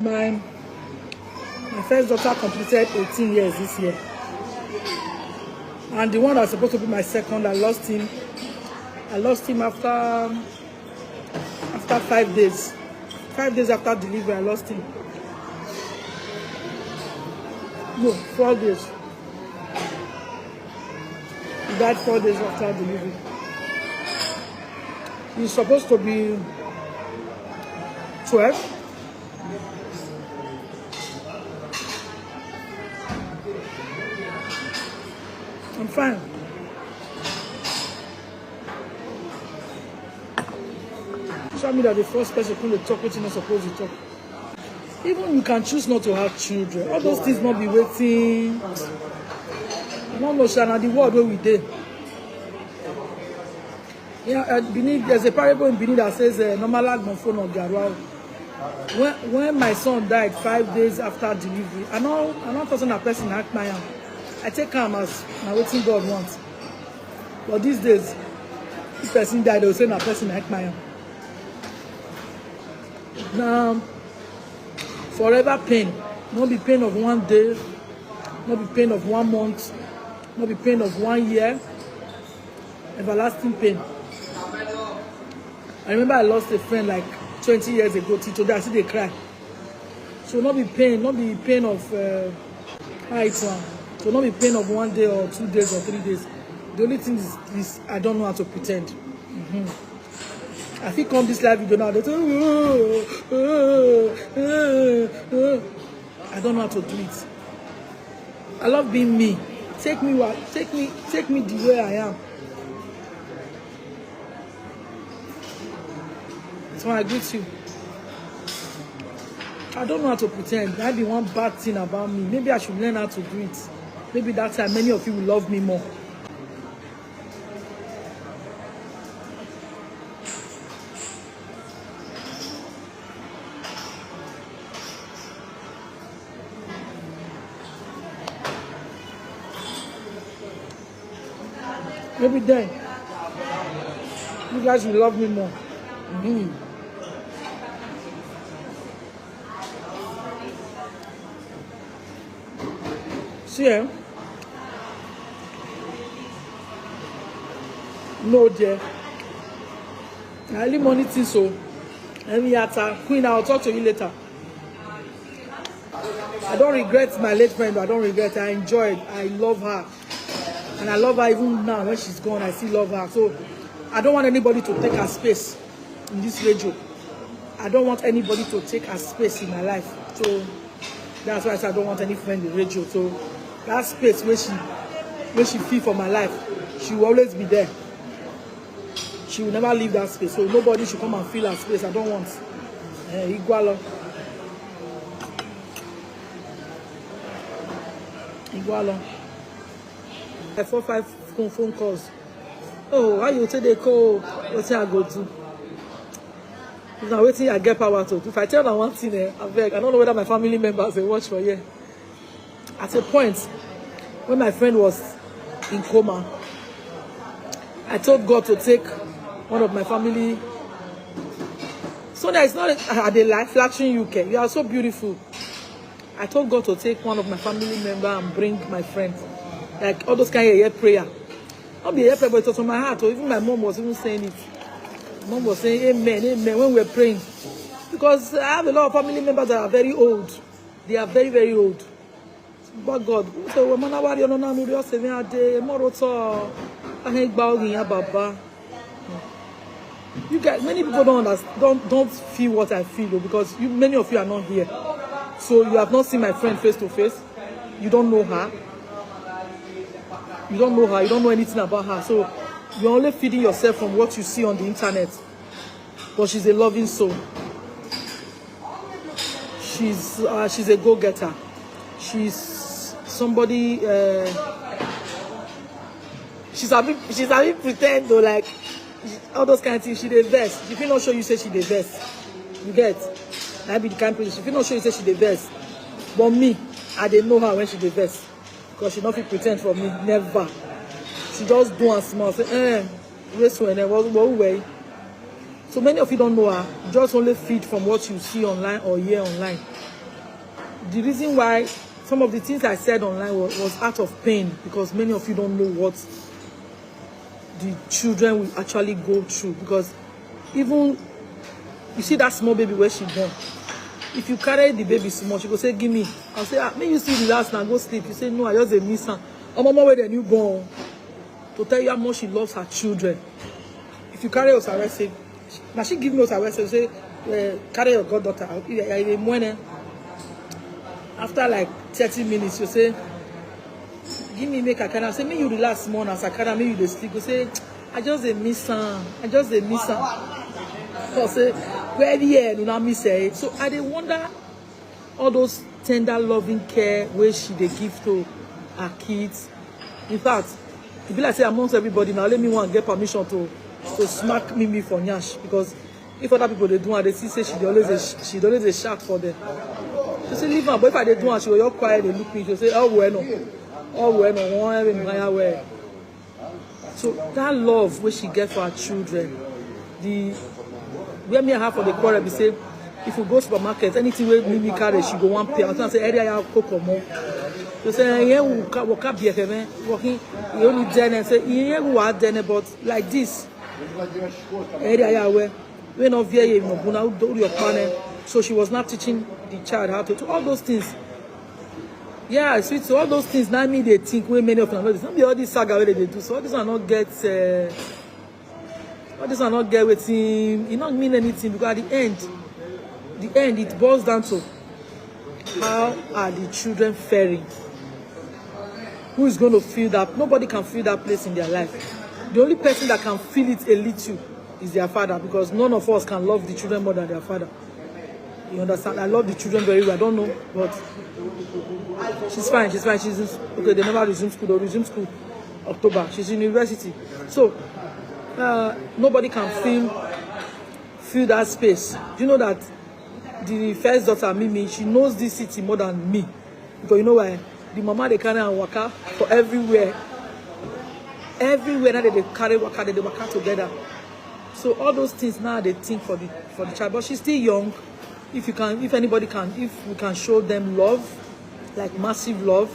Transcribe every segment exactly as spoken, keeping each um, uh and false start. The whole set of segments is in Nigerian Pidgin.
My my first daughter completed eighteen years this year, and the one that's supposed to be my second, I lost him. I lost him after after five days. Five days after delivery, I lost him. No, four days. He died four days after delivery. He's supposed to be twelve. I'm fine. Social media, the first person who dey talk wetin no suppose to talk. Even you can choose not to have children. All those things not be waiting. No, no, Shana, the world where we dey. Yeah, uh, Benin, there's a parable in Benin that says, uh, "Normal agbon phone of Garua." When when my son died five days after delivery, I know I know person a person act my am. I take am as na wetin God wants. But these days, if person die, they will say na person act my am. Now, forever pain, not be pain of one day, not be pain of one month, not be pain of one year, everlasting pain. I remember I lost a friend like twenty years ago. Till today, I still dey cry. So not be pain, not be pain of uh, how it one. So not be pain of one day or two days or three days. The only thing is, is I don't know how to pretend. I fit come this live video now. They say, "Oh, oh, oh, oh, oh." I don't know how to do it. I love being me. Take me what, take me, take me the way I am. So I greet you. I don't know how to pretend. That be one bad thing about me. Maybe I should learn how to do it. Maybe that time many of you will love me more. Maybe then you guys will love me more. Mhm. See, eh? No, dear. Early morning thing, so. Emi Ata, Queen, I'll talk to you later. I don't regret my late friend. I don't regret. I enjoyed. I love her. And I love her even now when she's gone. I still love her. So I don't want anybody to take her space in this radio. I don't want anybody to take her space in my life. So that's why I say I don't want any friend in radio. So that space where she where she feel for my life, she will always be there. She will never leave that space. So nobody should come and fill her space. I don't want. Eh, Igualo. Igualo. I four five phone phone calls. Oh, why you take the call? What I go do? Now waiting, I get power to. If I tell her one thing, eh, I beg. I don't know whether my family members they watch for here. At a point, when my friend was in coma, I told God to take one of my family. So that it's not a, a day like flattering you, Ke. You are so beautiful. I told God to take one of my family member and bring my friend. Like all those kind of prayer. Not be a prayer, but it was on my heart. Or even my mom was even saying it. Mom was saying, "Amen, amen," when we were praying. Because I have a lot of family members that are very old. They are very, very old. But God, so when man are you no no no you say me a day more to I ain't bow in your baba. You guys, many people don't understand, don't don't feel what I feel though, because you many of you are not here. So you have not seen my friend face to face. You don't know her. You don't know her. You don't know anything about her. So you're only feeding yourself from what you see on the internet. But she's a loving soul. She's uh, she's a go-getter. She's somebody. Uh, she's a bit. She's a bit pretend though, like all those kind of things. She dey vex. She fit not show you say she dey vex. You get? I be the kind person. She fit not show you say she dey vex. But me, I dey know her when she dey vex. Because she not fit pretend for me. Never. She just do and smile. Say, eh, race when I was way. So many of you don't know her. Just only feed from what you see online or hear online. The reason why some of the things I said online was, was out of pain, because many of you don't know what the children will actually go through. Because even you see that small baby where she born, if you carry the baby small, she go say, "Give me." I'll say, "Ah, may you see the last now, go sleep." You say, "No, I just a miss her." I'm on my way, then you born to tell you how much she loves her children. If you carry us arrested, now she give me us arrested, say, uh, "Carry your goddaughter." I, I, I, after like thirty minutes, you say, "Give me make I carry." I say, "Me you relax more as I carry, me you dey sleep." You say, "I just a miss her. I just a miss her." I say, "Where the hell you not miss her?" So I dey wonder all those tender loving care where she dey give to her kids. In fact, e be like say amongst everybody now, let me one get permission to to smack me me for nyash, because if other people they do and they see say she dey always a, she dey always a shark for them. She say, "Leave her," but if I dey do and she go just quiet, they look me, she say, "Oh well, no, oh well, no, one every higher well." So that love where she get for her children, the where me and her for the quarrel be say, if we go supermarket, anything where me me carry, she go one pay. I say, "Area ya cook or more." You say, "Yeah, we can work up here, man. Working, you only then." I say, "Yeah, we are then, but like this." Area ya where we no fear you, no buna, do your plan. So she was not teaching the child how to do all those things. Yeah, sweet. So all those things now me they think way many of them know this. Not be all this saga where they do. So all this are not get. Uh, all this are not get waiting. It not mean anything, because at the end, the end it boils down to how are the children faring? Who is going to feel that? Nobody can feel that place in their life. The only person that can feel it a little is their father, because none of us can love the children more than their father. You understand? I love the children very well. I don't know, but she's fine. She's fine. She's in, okay. They never resume school. They'll resume school October. She's in university, so uh, nobody can feel feel that space. Do you know that the first daughter, Mimi, she knows this city more than me? Because you know why? The mama they carry and waka for everywhere. Everywhere now they, they carry waka, they, they waka together. So all those things now they think for the for the child. But she's still young. If you can, if anybody can, if we can show them love, like massive love,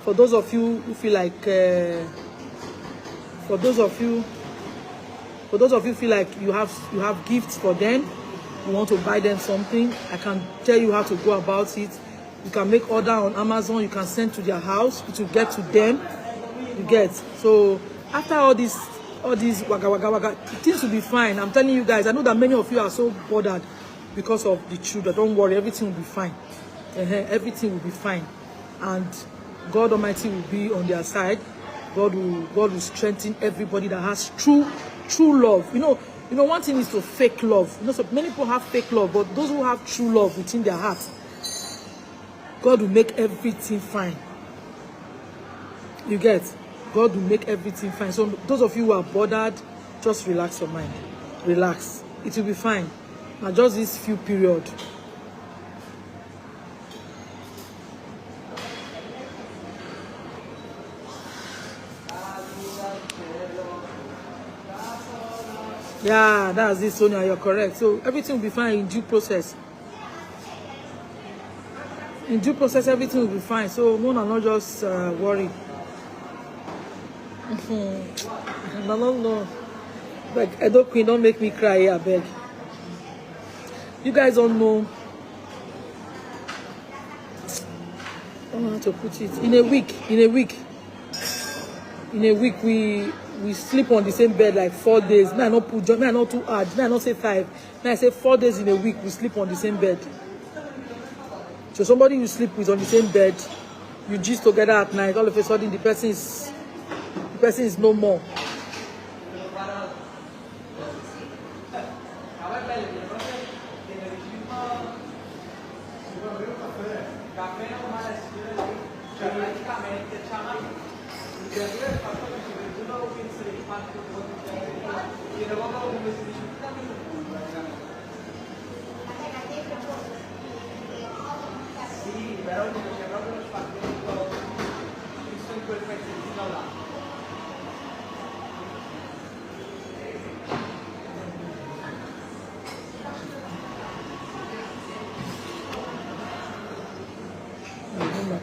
for those of you who feel like, uh, for those of you, for those of you feel like you have you have gifts for them, you want to buy them something, I can tell you how to go about it. You can make order on Amazon. You can send to their house. It will get to them. You get. So after all this, all these waga waga waga, things will be fine. I'm telling you guys. I know that many of you are so bothered because of the children. Don't worry, everything will be fine. Uh-huh, everything will be fine, and God Almighty will be on their side. God will God will strengthen everybody that has true true love. You know, you know, one thing is to fake love. You know, so many people have fake love, but those who have true love within their heart, God will make everything fine. You get? God will make everything fine. So those of you who are bothered, just relax your mind. Relax. It will be fine. Now just this few period. Yeah, that's it, Sonia. You're correct. So everything will be fine in due process. In due process, everything will be fine. So no, no, no, just uh, worry. No, no, no. Like Edo Queen, don't make me cry here, I beg. You guys don't know. I don't know how to put it. In a week, in a week, in a week, we we sleep on the same bed like four days. Me, I not put joint. Me, I not too hard. Me, I not say five. Me, I say four days in a week we sleep on the same bed. So somebody you sleep with on the same bed, you gist together at night. All of a sudden, the person is the person is no more.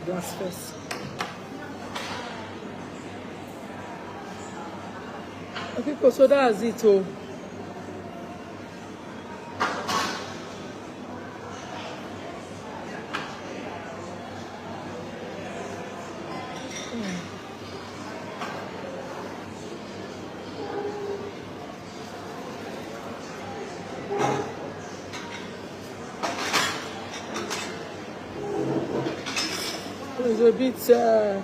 That's first. Okay, people, so that's it. Oh. It's a bit. Uh,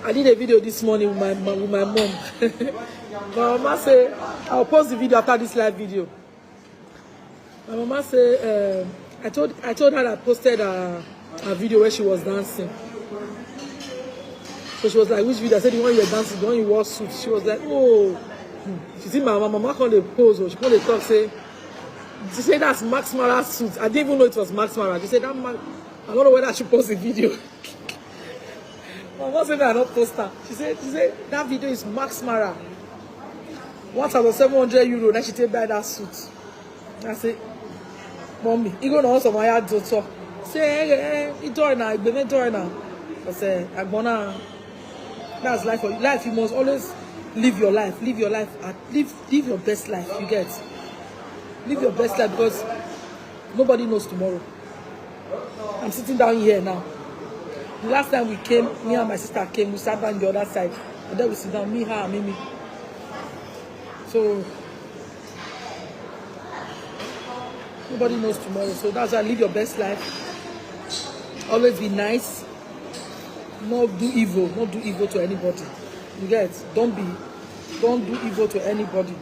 I did a video this morning with my with my mom. My mama say I'll post the video after this live video. My mama say uh, I told I told her I posted a, a video where she was dancing. So she was like, "Which video?" I said, "The one you were dancing, the one you wore suit." She was like, "Oh." Hmm. She see my mama, mama come dey pose. Oh, she come dey talk say, she said, "That's Max Mara suit." I didn't even know it was Max Mara. She said, "That Max." I don't know whether I should post the video. My mom said I not post her. She said, she said that video is Max Mara. One thousand seven hundred euro. Then she take buy that suit. I say, "Mommy, you gonna also my heart daughter." Say, "Hey, hey, hey, you doing now? You been doing now?" I say, "I'm gonna." That's life. For life, you must always live your life. Live your life. At live live your best life. You get. Live your best life because nobody knows tomorrow. I'm sitting down here now. The last time we came, me and my sister came, we sat down the other side. And then we sit down, me, her, and Mimi. So nobody knows tomorrow. So that's why live your best life. Always be nice. Not do evil. Not do evil to anybody. You get? Don't be. Don't do evil to anybody.